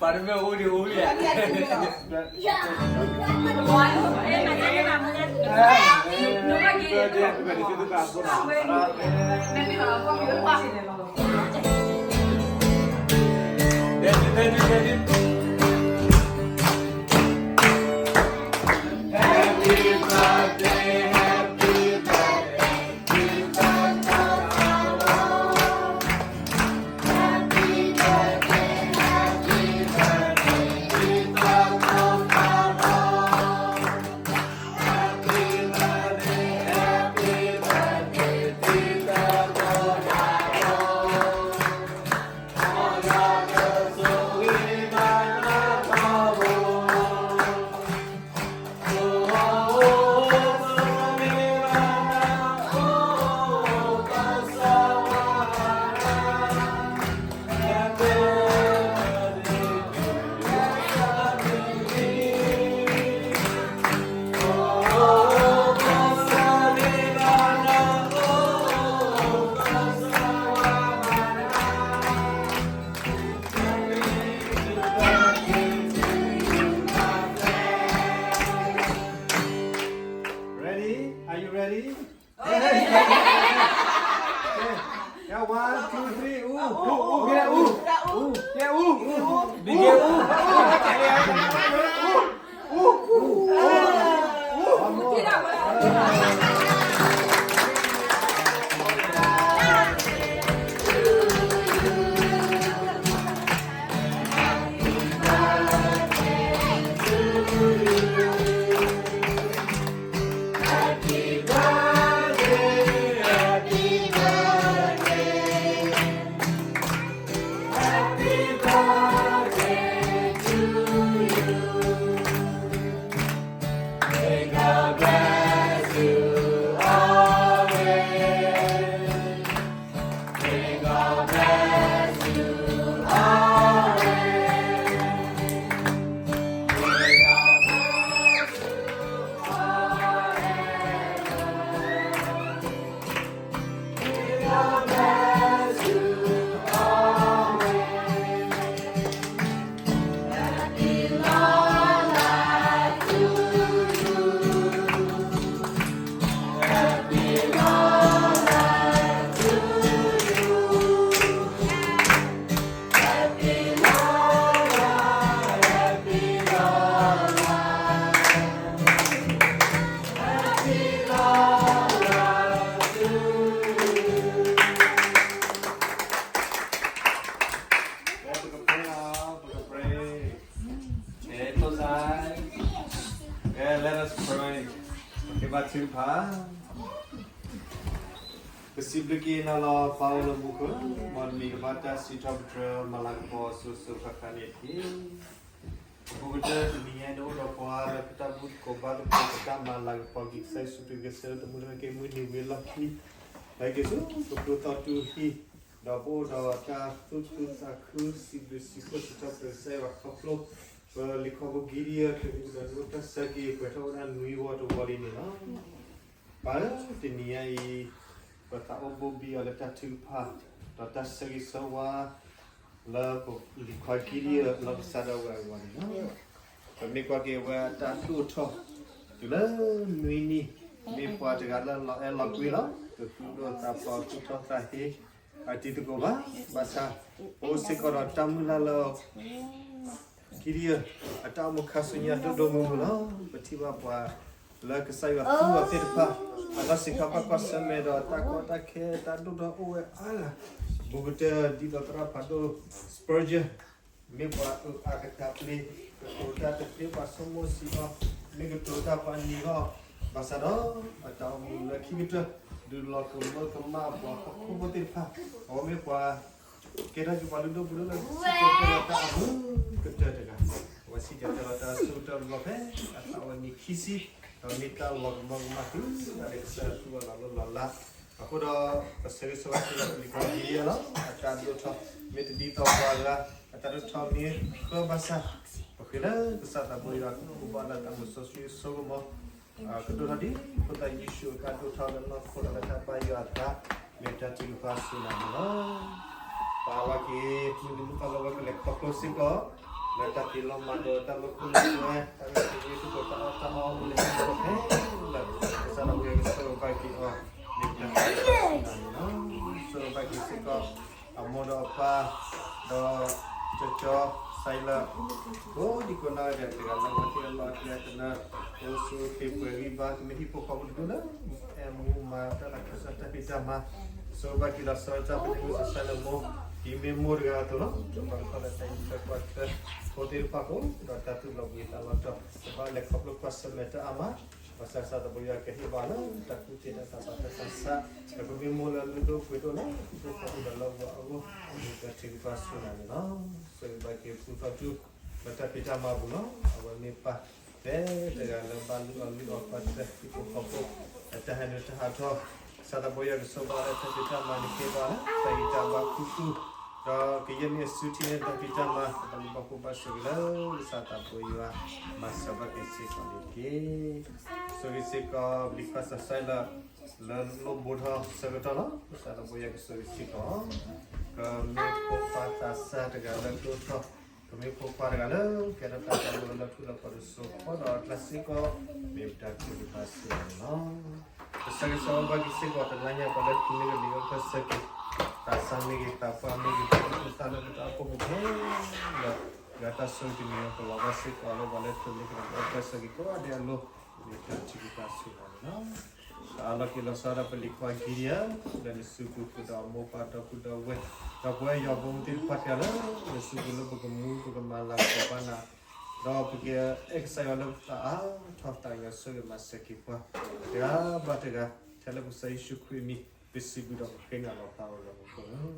ပှၤတမ့ၢ်အိၣ်ဒံးအိၣ်လံ. Ready? Are you ready? Okay. Yeah, one, two, three. Ooh, ooh, ooh, yeah, ooh, ooh, yeah, ooh, ooh, ooh, ooh, ooh, ooh, ooh. Okay, let us pray. ကဘါထုကဖၣ်, ပစံးဘျုးက့ၤနၤလီၤ ပၢ်အိၣ်လၢမူခိၣ်, မ်နမံၤကဘၣ်တၢ်စံးထီၣ်ပတြၢၤ မၤလၤကပီၤစိၤစိၤဃၣ်ဃၣ်န့ၣ်တက့ၢ်. အဘူးကတၢၢ်တနံၤညါ နအိၣ်ဒီးပှၤလၢပတၢ်ဘူၣ်သကိးဘါသကိး ပတၢ်မၤလၤကပီၤက့ၤ ကစၢ်ယ့ၣ်ၡူးခရံာ်ကစၢ်လၢတမူတမ့ၢ်က့ၤ မုၢ်နံၤဝံၤအလီၢ်ခံ, ဟဲက့ၤဆူပကျိသီၣ်တူၢ်ဟံၣ်, ဒီးပအိၣ်ဒီးတၢ်သူၣ်ခုသးခု စံးဘျုးစံးဖှိၣ်စံးထီၣ်ပတြၢၤကစၢ်ယွၤခီဖျိ ပလံၤခီဖိ Gideon ကအိၣ်ဒီးနအိၣ်တၢ်ဆၢက့ၤ ပှဲၤထီၣ်ဝဲဒၣ်နွံဝီတဝီလံန့ၣ်လီၤ. ပၢ်ဧၢ, တနံၤညါအံၤ ပသးအိၣ်ဘိၣ်ဘံအီၤလၢတၢ်ထုကဖၣ် ဒီးတၢ်ဆၢဂ့ၤဆၢဝါ လၢပလံၤခီ Gideon အလီၢ်ကစၢ်ဒၣ်ဝဲအဂီၢ်န့ၣ်လီၤ. ပမ့ၢ်ကွၢ်က့ၤဝဲအတၢ်ဒိၣ်ထီၣ် တုၤလၢနွံနံၣ် မ့ၢ်ပှၤတဂၤလၢလီၤအဲၣ်လီၤကွံလီၤ. တသူၣ်ဒိၣ်သးဖျိး သူၣ်ထီၣ်သးဟ့ အတံၤသကိးဘၣ်. ဘၣ်ဆၣ် ပအိၣ်စ့ၢ်ကီးဒီးတၢ်မုၢ်လၢ်လၢ Gideon အတၢ်အိၣ်မူခါဆူညါဒိၣ်ဒိၣ်မုၢ်မုၢ်လီၤ. ပထံၣ်ဘၣ်ပှၤလၢကစၢ်ယွၤသူအီၤသ့ၣ်တဖၣ် အတၢ်စံးခါဘၣ်ကွၢ်ဆၢၣ်မဲာ်ဒီးတၢ်ကီတၢ်ခဲ တၢ်ဒိၣ်ထီၣ်အိၣ်ဝဲအါဂၤ ဘူးကတၢၢ်ဒ်သိးသရၣ်ဖးဒိၣ် Spurgeon မ့ၢ်ပှၤအုၣ်အါကတၢၢ်ပျ့ၤ ကတိၤတၢ်တသ့ ပှၤဆိကမိၣ်စံးအီၤ မ့ၢ်ကတိၤတၢ်ပှၤန့ၢ်အီၤ ဘၣ်ဆၣ်ဒီး အတၢ်အိၣ်မူလၢခံကတၢၢ် ဒုးလီၤကမၢကမၣ်ပှၤဟီၣ်ခိၣ်ဖိသ့ၣ်တဖၣ် အဝဲမ့ၢ်ပှၤ ကဲထီၣ်က့ၤပှၤလုၢ်ဒိၣ်ပှ့ၤဒိၣ်လၢ စံၣ်တဲၤတဲလီၤတၢ်အမုာ်ကတၢၢ်တဂၤ အဝဲစံၣ်တဲၤတဲလီၤတၢ်ဆၢကတီၢ်တဘျီဖဲ အသးဝဲနံၣ်ခံဆံ ဒီးမ့ၢ်တၢ်လီၤကမၢကမၣ်သုတၢ်လၢကစၢ်ယွၤသူအီၤလီၤလီၤလးလး အဃိဒီး ပဆၢဂ့ၤဆၢဝါက့ၤလီၤပလံၤခီ Gideon လီၤ အတၢ်ဒိၣ်ထီၣ် မ့ၢ်တဒ်သိးပှၤဂၤ အတၢ်ဒိၣ်ထီၣ်မ့ၢ်ဃၢဘၣ်ဆၣ် ပဃ့လၢကစၢ်သးဘိယွၤ ကအိၣ်ဘၣ်လၢတၢ်မုၢ်စီဆှံအစိကမီၤ ကဒိၣ်ထီၣ်ဒ်ဖိသၣ်ယ့ၣ်ၡူးအတၢ်ဒိၣ်ထီၣ်လၢနီၢ်ခိဒီးလၢတၢ်ဘၣ်ယွၤအသး မ့ၢ်တၢ်ထုကဖၣ်စူၤနၤန့ၣ်လီၤ. ပၢ်ဝဲက့ၤ မုၢ်နံၤမုၢ်သီလၢဝဲကလဲၤခီဖျိစ့ၢ်ကီး လၢတၢ်ဖံးလီၤမၤဒီးတၢ်လီၢ်ခိၣ်လီၢ်ခၢၣ်, တၢ်အဲၣ်တၢ်ကွံ တၢ်အီၣ်တၢ်အီ လၢဟံၣ်ဖိဃီဖိခဲလၢာ်, ကစၢ်ဒီးပဝဲကဆိၣ်ဂ့ၤဘၣ်က့ၤအီၤ, မ့ၢ်တၢ်ဆိၣ်ဂ့ၤဘၣ်က့ၤစ့ၢ်ကီး အမိၢ်ဒီးအပၢ်, ဒီးကၠီကၠီ, စဲလၢ, ကိးဒံကိးနီၢ်ဂၤဒဲး တဂၤလၢအဝဲသ့ၣ်အလီၢ်အကျဲအသနၢၣ်, အိၣ်ဆူၣ်အိၣ်ချ့ပှဲၤဂံၢ်ဘါ ကမ့ၢ်ဟံၣ်ဖိဃီဖိတဒူၣ်လၢ အဲၣ်မူမၤတၢ်သးခုကစီၣ်တၢ်ဖံးတၢ်မၤ, ဆိၣ်ဂ့ၤဘၣ်က့ၤလီၤဆီဒၣ်တၢ် ပဒ့မုၣ်စီၤစဲလၢမိၢ်, ဒ်မ့ၢ်မိၢ်တဂၤအသိးလီၤ, ပှၤကထီၣ်လၢတၢ်အံးတၢ်ကွၢ်တၢ်ဖိသ့ၣ်တဖၣ်အဃိ, ဒီးတၢ်သူၣ်လီၤဘှံးသးလီၤတီၤ, ကဘၣ်လဲၤခီဖျိကွၢ်ဆၢၣ်မဲာ်တၢ်အါမး, ဘၣ်ဆၣ်ကစၢ်သးဘိယွၤကဟ့ၣ်ဘၣ်လၢ တၢ်ကူၣ်သ့တၢ်သးဘၣ်တၢ်သးဆး, ဒီးပမ့ၢ်မိၢ်လၢလုၢ်ဒိၣ်ပှ့ၤဒိၣ်လၢ ဟံၣ်ဖိဃီဖိဒီးလၢအဂီၢ်အဂီၢ်, မ့ၢ်ပတၢ်ထုကဖၣ်ဆိၣ်ဂ့ၤနၤန့ၣ်လီၤ. ဆိၣ်ဂ့ၤဘၣ်က့ၤပူထီၣ်ဒူၣ် လၢတၢ်ဖံးတၢ်မၤအပူၤလီၤ. အဝဲမ့ၢ်ပၢ်ဖဲတဂၤလၢဘၣ်လုၢ်အီၣ်လုၢ်အီပှၤတဖၣ် ဟံၣ်ဖိဃီဖိ, အတၢ်ဟဲနုာ်တၢ်ဟးထီၣ်, ကစၢ်သးဘိယွၤကဆိၣ်ဘၣ်လၢတၢ်ဖံးတၢ်မၤန့ၣ်က့ၤဘၣ်လၢ တၢ်ဂံၢ်တၢ်ဘါခူသူၣ်, ဒီးကယဲၢ်မ့ၢ်အစုထံန့ၣ် တၢ်ဖံးတၢ်မၤ ဘၣ်လူၤဘၣ်ကိၢ်ဘၣ်ဆိၣ်ဂ့ၤလၢ ကစၢ်သးဘိယွၤ မၤစၢၤဘၣ်က့ၤစ့ၢ်ကီးန့ၣ်တက့ၢ်. ဆိၣ်ဂ့ၤစ့ၢ်ကီး ပလံၤခွါစီၤစဲလၢ လၢလိၣ်ဘိထီၣ်ဆၢကတီၢ်လီၤ. ကစၢ်သးဘိယွၤကဆိၣ်ဂ့ၤစ့ၢ်ကီး, ကမ့ၢ်ဖိခွါသးစၢ်တဂၤလၢဒိၣ်ထီၣ်, ကမ့ၢ်ဖိခွါတဂၤလၢ ကဲထီၣ်တၢ်တီလၢလၢထူလၢကီၢ်တစိၤဃီဒီးအကျါစ့ၢ်ကီး, မ့ၢ်ပတၢ်ထုကဖၣ်ဆိၣ်ဂ့ၤန့ၣ်လီၤ. ကစၢ်ကဆိၣ်ဂ့ၤဘၣ်က့ၤစ့ၢ်ကီး တနံၤညါပှၤလၢသုမ့ၢ်ကလံၤအီၣ်ဖျၢၣ်ဆၢက့ၤ, သးစၢ်မ့ၢ်ဂ့ၤ သးပှၢ်မ့ၢ်ဂ့ၤ ပှၤသူၣ်က့သးလၢပတၢ်အိၣ်ဖှိၣ်ပူၤခဲလၢာ်, ယွၤတၢ်ဆိၣ်ဂ့ၤတမံၤလၢပလီၤဘၣ်စ့ၢ်ကီးလၢပှၤလၢသုမ့ၢ်ကလံၤအီၣ်ဖျၢၣ်ဆၢက့ၤကိးဂၤဒဲးအလိၤ, မ့ၢ်ပတၢ်ထုကဖၣ်ဆိၣ်ဂ့ၤန့ၣ်လီၤ. အလီၢ်က့ၤလီၤဆီဒၣ်ပလံၤခွါကံဒံယၤ, လၢနစုပူၤဃုာ်ဒီးမိၢ်ပၢ်ဒီပုၢ်ဒီဝဲၢ်, ဒီးပဝဲယွၤဘီမုၢ်သ့ၣ်တဖၣ်တဂၤလၢ နစုပူၤလၢပကမူပကမၤလၤကပီၤဘၣ်နၤ, ဒီးပကအဲၣ်ကစၢ်ယွၤလၢပသးအါထီၣ် သးကညီၤဆိၣ်ဂ့ၤမၤစၢၤက့ၤပှၤ တဂၤဘၣ်တဂၤ, ထဲလၢပကစၢ်ယ့ၣ်ၡူးခရံာ်အမံၤ, ပစံးဘျုးဒီးပဃ့နၤလီၤဖးဝဲလၢမူခိၣ်လီ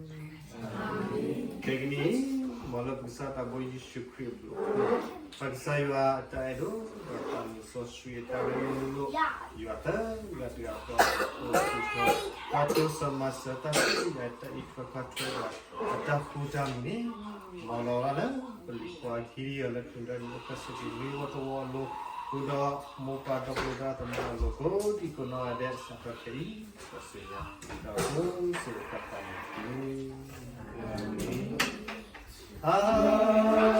ၤ. တကနံၤအံၤ, မ်လၢပကစၢ်သးဘိယ့ၣ်ၡူးခရံာ်အဘျုးအဖှိၣ်, ပကစၢ်ယွၤအတၢ်အဲၣ်ဒိၣ်, ဒီးတၢ်မုၢ်စီဆှံအတၢ်ရ့လိာ်လိာ်, ယွၤသၢဂၤတဂၤဃီ, အိၣ်ဆူၣ်ထီၣ်, တၢ်တိစၢၤမၤစၢၤတၢ်စံၣ်ညီၣ်တၢ်အံးထွဲကွၢ်ထွဲဒီး အတၢ်ဃူတၢ်မုာ်န့ၣ်, မၤလီၤဘၣ်လၢ ပလံၤခွါကံဒံယၤလၢ ကဒိးန့ၢ်အီၣ်ဖျၢၣ်ဆၢက့ၤ မ့ၢ်ဝီတဝီအလိၤ, ဃုာ်ဒီးမိၢ်ပၢ်ဒီပုၢ်ဒီဝဲၢ်အတၢ်မၤလိာ်အလိၤ ကိးဒံကိးနီၢ်ဂၤဒဲး စးထီၣ်ခဲအံၤ ဒီးဆူညါ, ဒီးကိးဆူတၢ်သးန့ၣ်တက့ၢ်. အၤမ့ၣ်.